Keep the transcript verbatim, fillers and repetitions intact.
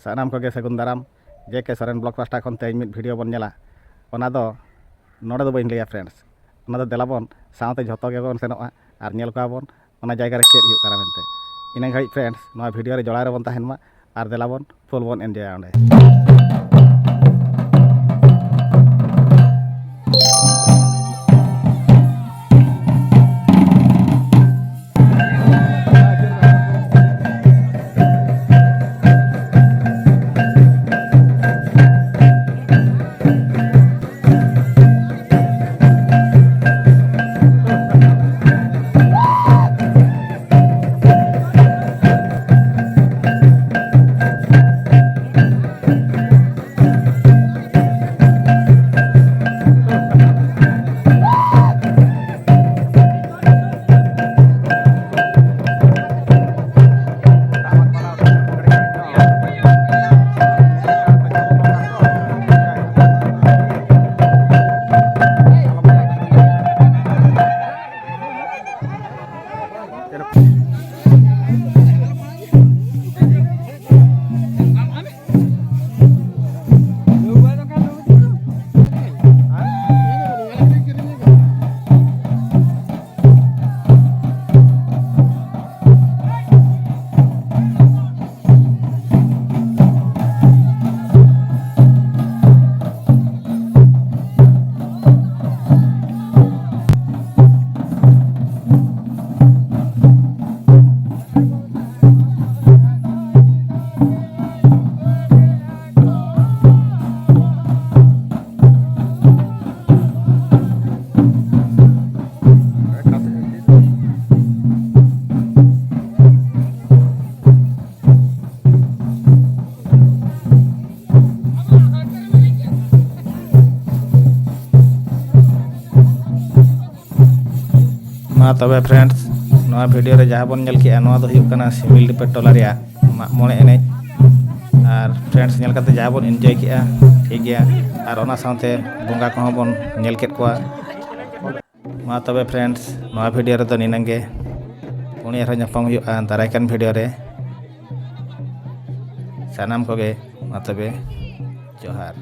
ᱥᱟᱱᱟᱢ ᱠᱚᱜᱮ ᱥᱟᱹᱜᱩᱱ ᱫᱟᱨᱟᱢ᱾ ᱡᱮ ᱠᱮ ᱥᱚᱨᱮᱱ ᱵᱞᱚᱜ ᱯᱟᱦᱴᱟ ᱠᱷᱚᱱ ᱛᱮᱦᱮᱧ ᱢᱤᱫ ᱵᱷᱤᱰᱤᱭᱳ ᱵᱚᱱ ᱧᱮᱞᱟ, ᱚᱱᱟ ᱫᱚ ᱱᱚᱰᱮ ᱫᱚ ᱵᱟᱹᱧ ᱞᱟᱹᱭᱟ friends, ᱚᱱᱟ ᱫᱚ ᱫᱮᱞᱟ ᱵᱚᱱ ᱥᱟᱶᱛᱮ ᱡᱷᱚᱛᱚ ᱜᱮᱵᱚᱱ ᱥᱮᱱᱚᱜᱼᱟ ᱟᱨ ᱧᱮᱞ ᱠᱚᱣᱟ ᱵᱚᱱ ᱚᱱᱟ ᱡᱟᱭᱜᱟ ᱨᱮ ᱪᱮᱫ ᱦᱩᱭᱩᱜ ᱠᱟᱱᱟ ᱢᱮᱱᱛᱮ᱾ ᱤᱱᱟᱹ ᱜᱷᱟᱹᱲᱤᱡ friends, ᱱᱚᱣᱟ ᱵᱷᱤᱰᱤᱭᱳ ᱨᱮ ᱡᱚᱲᱟᱣ ᱨᱮᱵᱚᱱ ᱛᱟᱦᱮᱱ ᱢᱟ ᱟᱨ ᱫᱮᱞᱟ ᱵᱚᱱ ᱯᱷᱩᱞ ᱵᱚᱱ ᱮᱱᱡᱚᱭᱟ ᱚᱸᱰᱮ᱾ ᱢᱟ ᱛᱚᱵᱮ friends, ᱱᱚᱣᱟ ᱵᱷᱤᱰᱤᱭᱳ ᱨᱮ ᱡᱟᱦᱟᱸ ᱵᱚᱱ ᱧᱮᱞ ᱠᱮᱜᱼᱟ, ᱱᱚᱣᱟ ᱫᱚ ᱦᱩᱭᱩᱜ ᱠᱟᱱᱟ ᱥᱤᱢᱤᱞᱰᱤᱯᱮ ᱴᱚᱞᱟ ᱨᱮᱭᱟᱜ ᱢᱟᱜ ᱢᱚᱬᱮ ᱮᱱᱮᱡ᱾ ᱟᱨ friends, ᱧᱮᱞ ᱠᱟᱛᱮ ᱡᱟᱦᱟᱸ ᱵᱚᱱ ᱮᱱᱡᱚᱭ ᱠᱮᱜᱼᱟ, ᱴᱷᱤᱠ ᱜᱮᱭᱟ, ᱟᱨ ᱚᱱᱟ ᱥᱟᱶᱛᱮ ᱵᱚᱸᱜᱟ ᱠᱚᱦᱚᱸ ᱵᱚᱱ ᱧᱮᱞ ᱠᱮᱫ ᱠᱚᱣᱟ᱾ ᱢᱟ ᱛᱚᱵᱮ friends, ᱱᱚᱣᱟ ᱵᱷᱤᱰᱤᱭᱳ ᱨᱮᱫᱚ ᱱᱤᱱᱟᱹᱝ ᱜᱮ᱾ ᱯᱩᱱᱤ ᱟᱨᱦᱚᱸ ᱧᱟᱯᱟᱢ ᱦᱩᱭᱩᱜᱼᱟ ᱫᱟᱨᱟᱭ ᱠᱟᱱ ᱵᱷᱤᱰᱤᱭᱳ ᱨᱮ᱾ ᱥᱟᱱᱟᱢ ᱠᱚᱜᱮ ᱢᱟ ᱛᱚᱵᱮ ᱡᱚᱦᱟᱨ᱾